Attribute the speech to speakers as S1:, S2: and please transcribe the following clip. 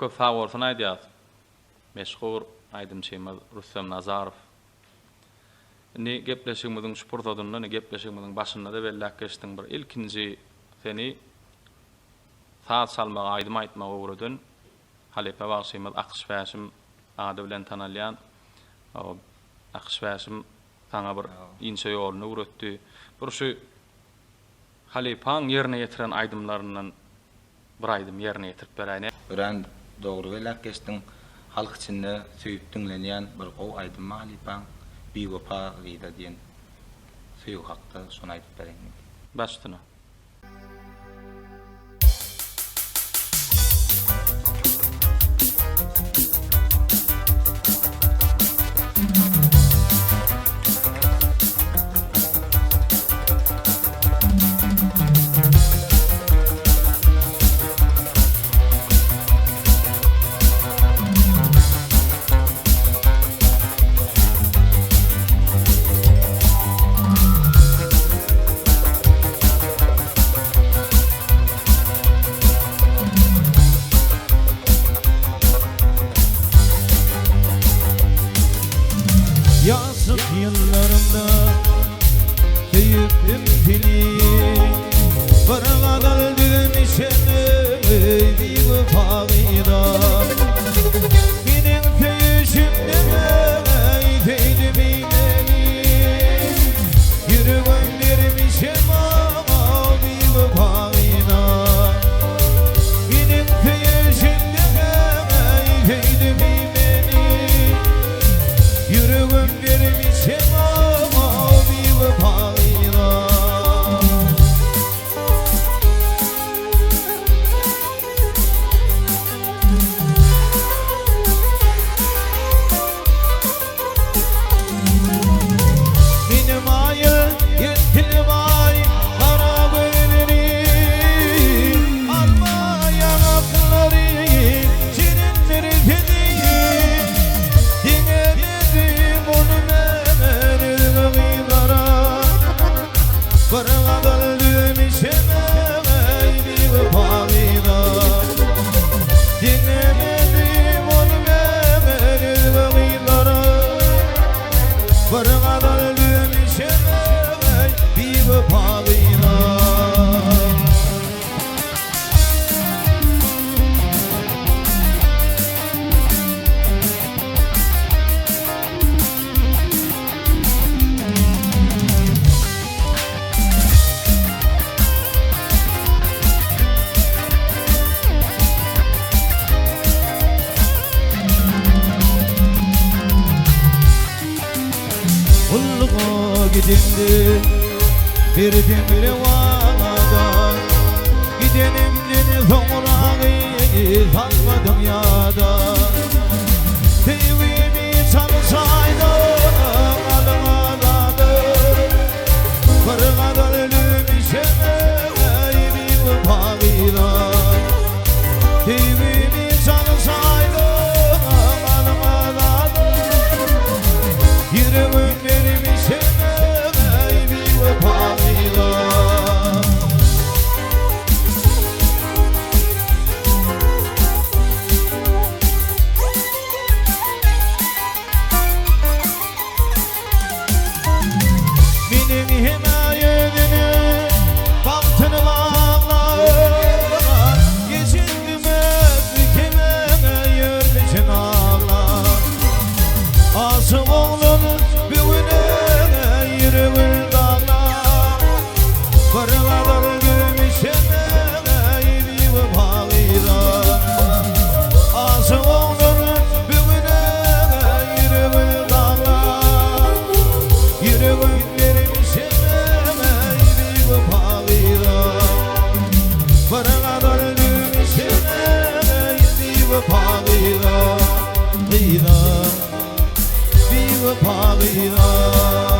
S1: Köp-köp sag bolsun aýdýas. Meşhur aýdymçymyz Rüstem Nazarow. Indi gepleşigimiziň şu pursadynda, indi gepleşigimiziň başynda-da belläp geçdiň, bir ilkinji seni saz çalmagy, aýdym aýtmagy öwreden halypa bagşymyz Akyş Bäşim ady bilen tanalýan Akyş Bäşim saňa bir inçe ýoluny öwretdi. Bir şu halypaň ýerine ýetiren aýdymlaryndan bir aýdym ýerine ýetirip beräý.
S2: Örän dogry belläp geçdiň. Halk içinde söýüp diňlenýän bir gowy aýdym bar halypaň, Biwepa gyza diýen söýgi hakda şony aýdyp bereýin diýdim.
S1: Baş üstüne.
S3: Ýaşlyk ýyllarymda söýüpdim seni Bir gazal düzmüşem eý biwepa gyza Meniň söýüşimden eý söýdüm meni Ýüregim bermişem aňa biwepa gyza Meniň söýüşimden eý söýdüm meni Ýüregim bermişem aňa biwepa gyza. Meni maýyl etdi baý gara gözleri, Alma ýaňaklary şirindir seni. Deňemedim ony men özge gyzlara, Bir gazal düzmüşem eý biwepa gyza. Deňemedim ony men özge gyzlara, Bir gazal düzmüşem eý biwepa gyza. Gulluga gidimdi bir demli wada Gidenimden soňragy salmadym ýada Söýgimi çalşaýdym alyň azady Bir gazal ölüm işeme biwepa gyza Söýgimi çalşaýdym alyň azady Ýüregim bermişem biwepa gyza. Meniň hem-ä özüne bagtyny baglan, Geçindim-ä ülkeme ýörmüşem aglap. Aşyk oglan bu güne ýüregin daglan, Bir gazal düzmüşem biwepa gyza. Aşyk oglan bu güne ýüregin daglan, Ýüregim bermişem biwepa gyza. Bir gazal düzmüşem biwepa gyza, Gyza, biwepa gyza.